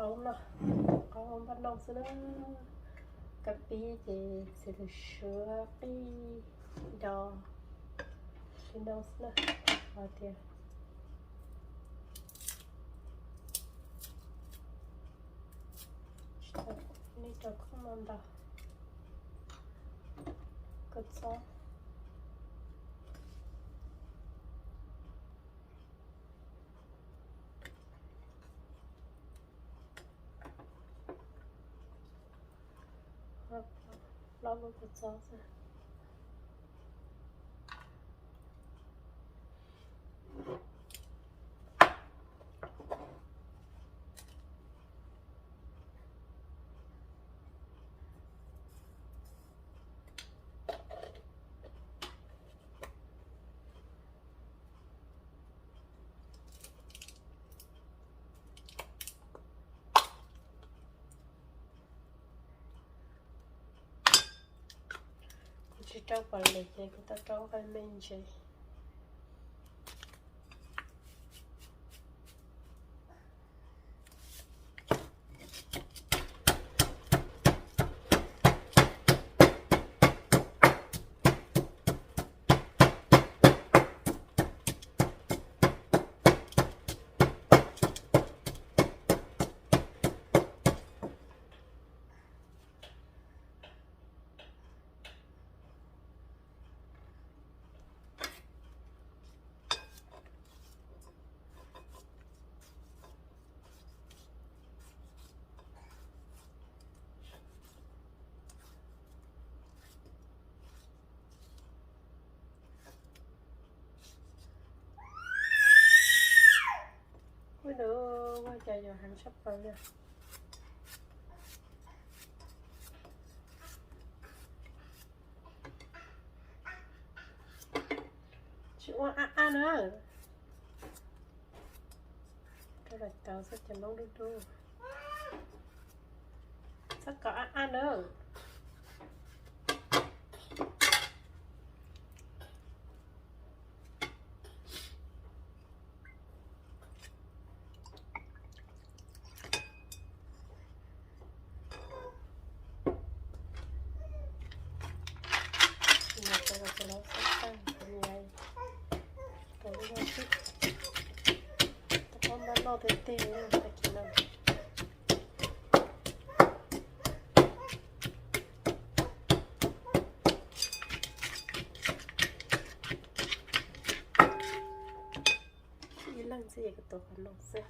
Qaub no, qaub npaj noj xwb na. Kab pib ces txiav lws suav qij do li no xwb na. Hais tias nej rau khaub no ntau, kua txob. Hlob lub kua txob xwb. Kuv tsis rau pom lem ces kuv tau rau nqaij me ntsis. Ua cas yuav heev tshaj plaws li. Tsis ua ab ab na. Rau daim tawv xwb ces loob dub dub. Txhob kom ab ab na. Rau ib zaug xwb. Rau qab npaj noj tiag tiag tag kis no. Ib leeg xwb es kuv tuav qhov no xwb.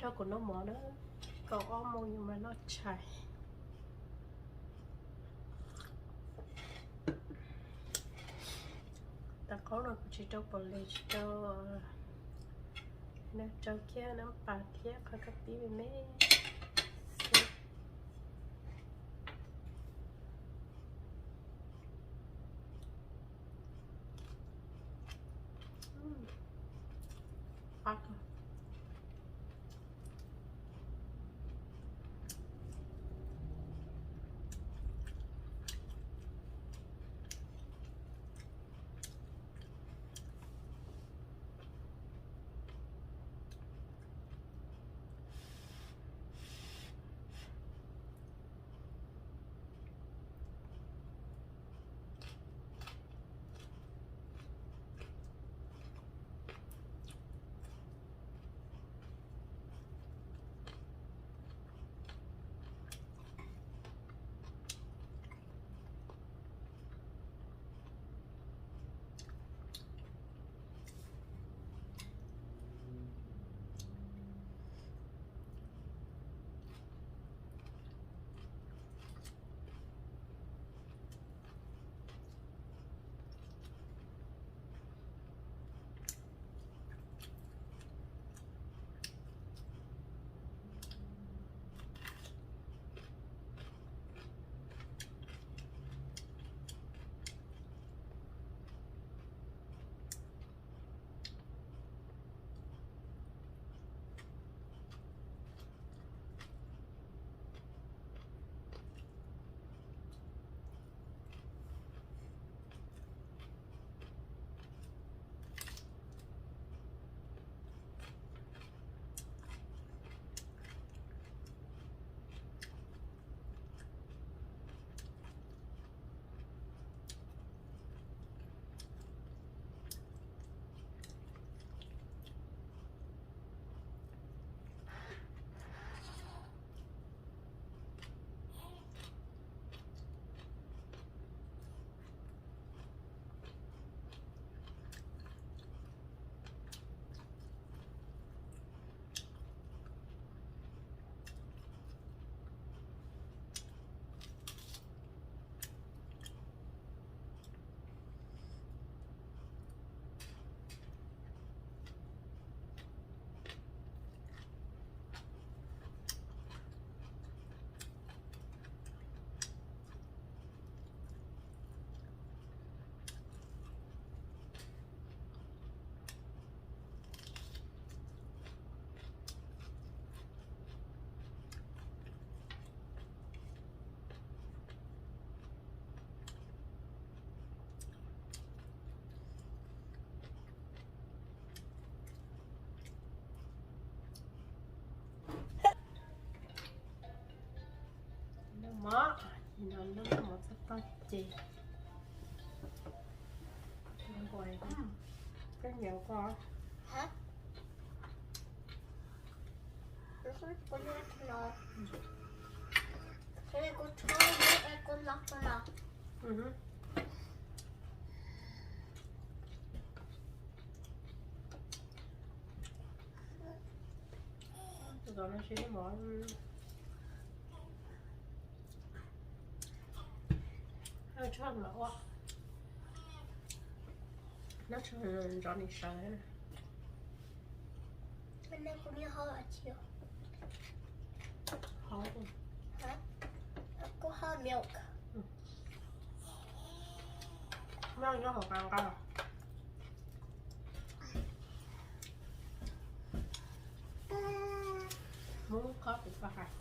Rau kuv noj mov na, kaum ob moos yus mas noj tshais. Tau qaub no kuv tsis rau pom lem, tsis rau, rau kiag nab pas thiab qhov kab pib me me xwb. Tau ces nquais, koj nyiam nquais? Kuv nyiam no. Kuv tshuab, kuv los no. Tus no siab mov. Tshaj mam ua, nab tshaj ntsoov nim sawv. Hot milk. Noj nyob hauv qab nqaj. Muab khob kuv pab hais.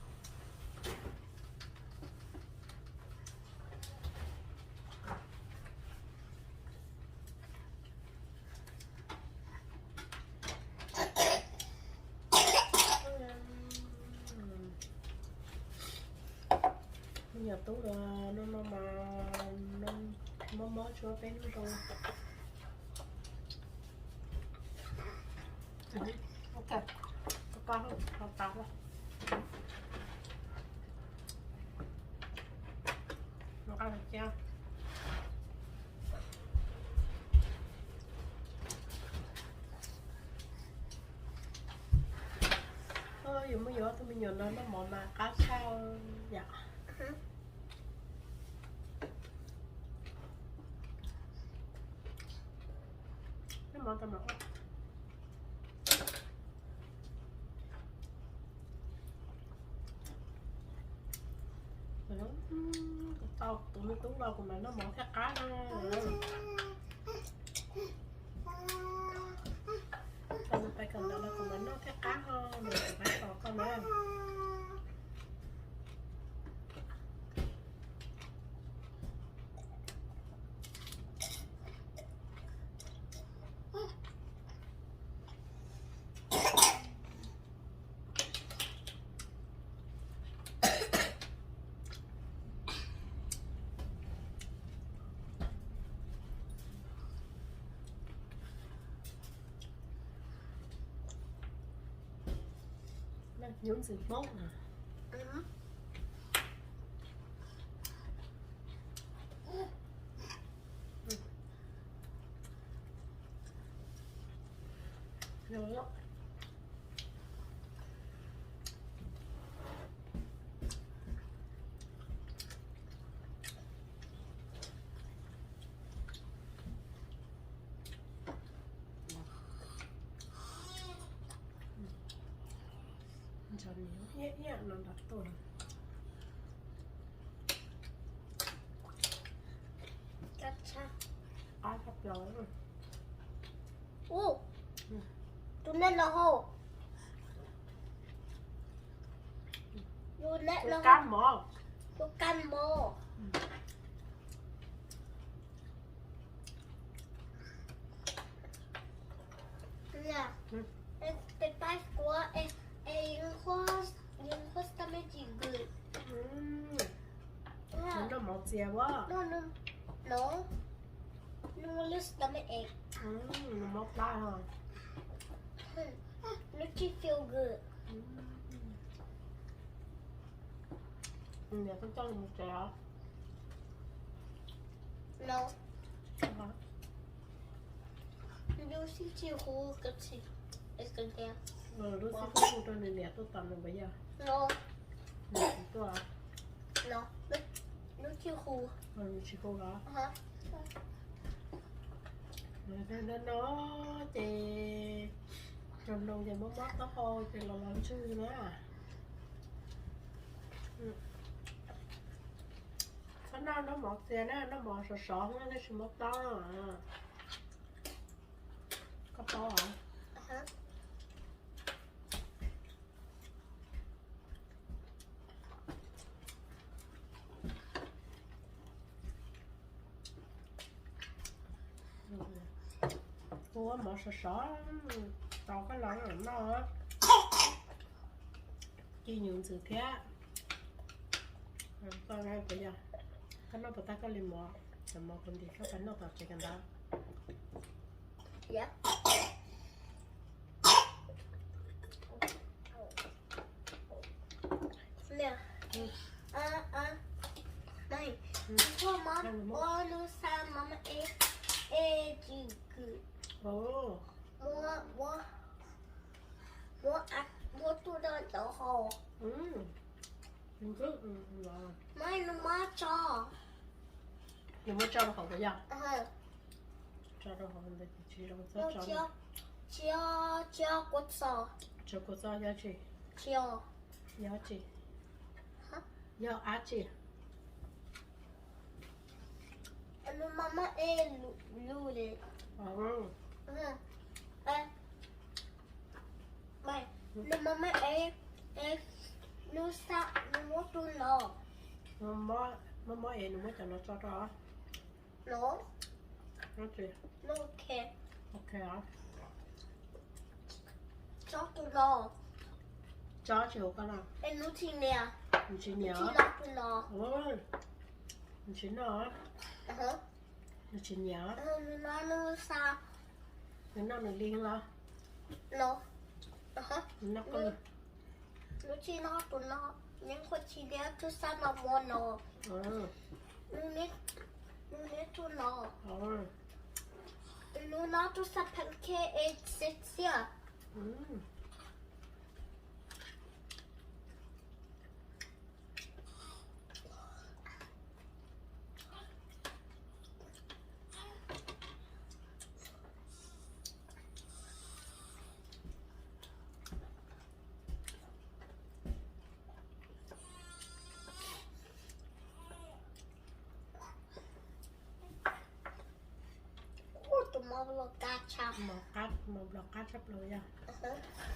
Me nyuam tub los no no mas mob mob tsuab peb hnub zoo. Ok, koj hau tas. Yus muaj yus ob tug me nyuam no noj mov mas qab tshaj yom. Noj mov tau mas ua. Kuv tau tus me tub los kuv mam noj mov thiaj qab no. Tau nws pais kawm ntawv los kuv mam noj thiaj qab ho, nws kuv pab tos koj na. Nyob ntxwv Hmoob na. Ntsaws ib yam no nram tuaj. Qab tshaj plaws. Ub, tus neb los hauv. Tus neb los kab mov. Tus kab mov. Tus pab kuv es yeej huab stomach good. Noj mov txias ua. No, no, no. Noj lub stomach ache. Noj mov plab ho. Noj tsis feel good. Niam koj coj mus tsev os. No. Lub xib fwb hu, lub xib fwb hu rau nws niam tuaj tos nws puas yog? Nws tsis tuaj. Lub tsis hu. Nws tsis hu los? No no ces nrog nrog ces mob mob taub hau ces los los ntswg na. Txhob noj noj mov txias na, noj mov sov sov na thiaj tsis mob taub. Koj paub os. Ua mov sov sov, tos koj los noj, ci nyuv ntxwv thiab. Koj puas yog? Koj noj puas tag koj li mov? Cov mov kuv ntim koj pais noj tom tsev kawm ntawv. Ua, ua, ua lub xa mov eb, eb tsis kwm. Muab, muab, muab tuaj rau cov hau. Maj, nws muab tso. Nws muab tso rau hauv yog? Tso rau hauv ntawd tsis zoo txhob tso. Tsis, tsis kua txob. Tsis kua txob yog tsis? Tsis, yog tsis? Yog dab tsi? Nws maj maj eb lug li. Nws maj maj eb, eb, lub xa, nws muab tus no. Muab, muab eb, nws muab cov no tso rau. No. Ok. Ok. Tso tus no. Tso tsis hauv koj no. Es nws tsis nyiam. Nws tsis nyiam. Tsis noj tus no. Nws tsis noj. Nws tsis nyiam. Nws no nws xa. Nws noj nws li los? No. Nws noj koj. Nws tsis noj tus no. Nws kuj tsis nyiam tus xa no mov no. Nws nyiam tus no. Nws noj tus xa pancake es xiab xiab. Tus mov los qab tshaj. Mov qab, mov los qab tshaj plaws yog.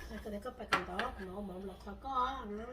Koj tias koj pais kawm ntawv, kuv mam ua mov los qab koj na.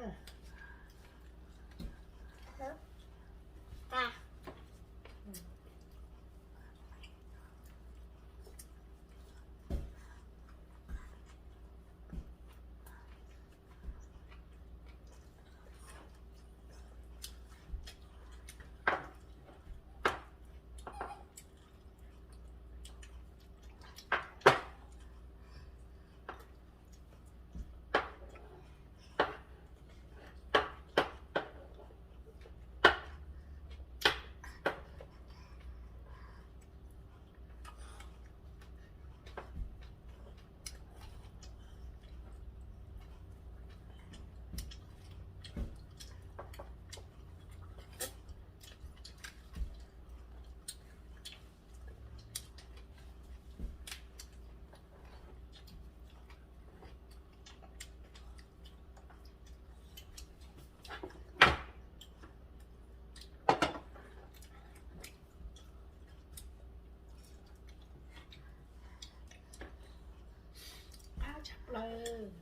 Qab tshaj plaws.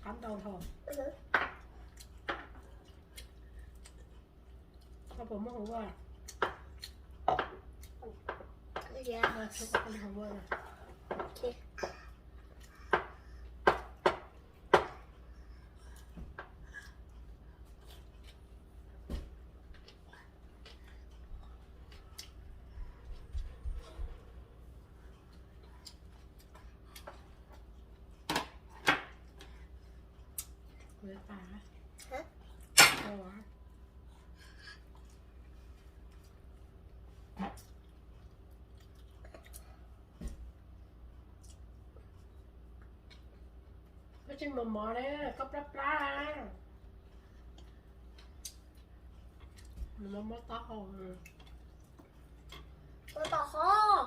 Qab ntau dhau. Koj puas muaj hauv vaj? Kuv yuav tas. Koj tsis mos mov ne, koj plab plab. Nws muab muab taub hau. Ua taub hau.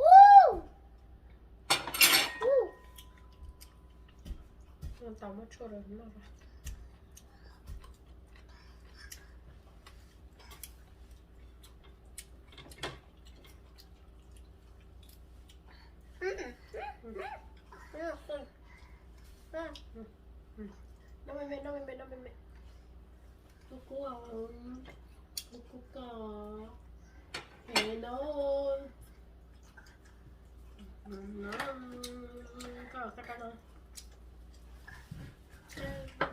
Ub. Ub. Tau muab tshuaj rau noj. Noj me me, noj me me, noj me me. Kub kub, kub kub ko. Hev no.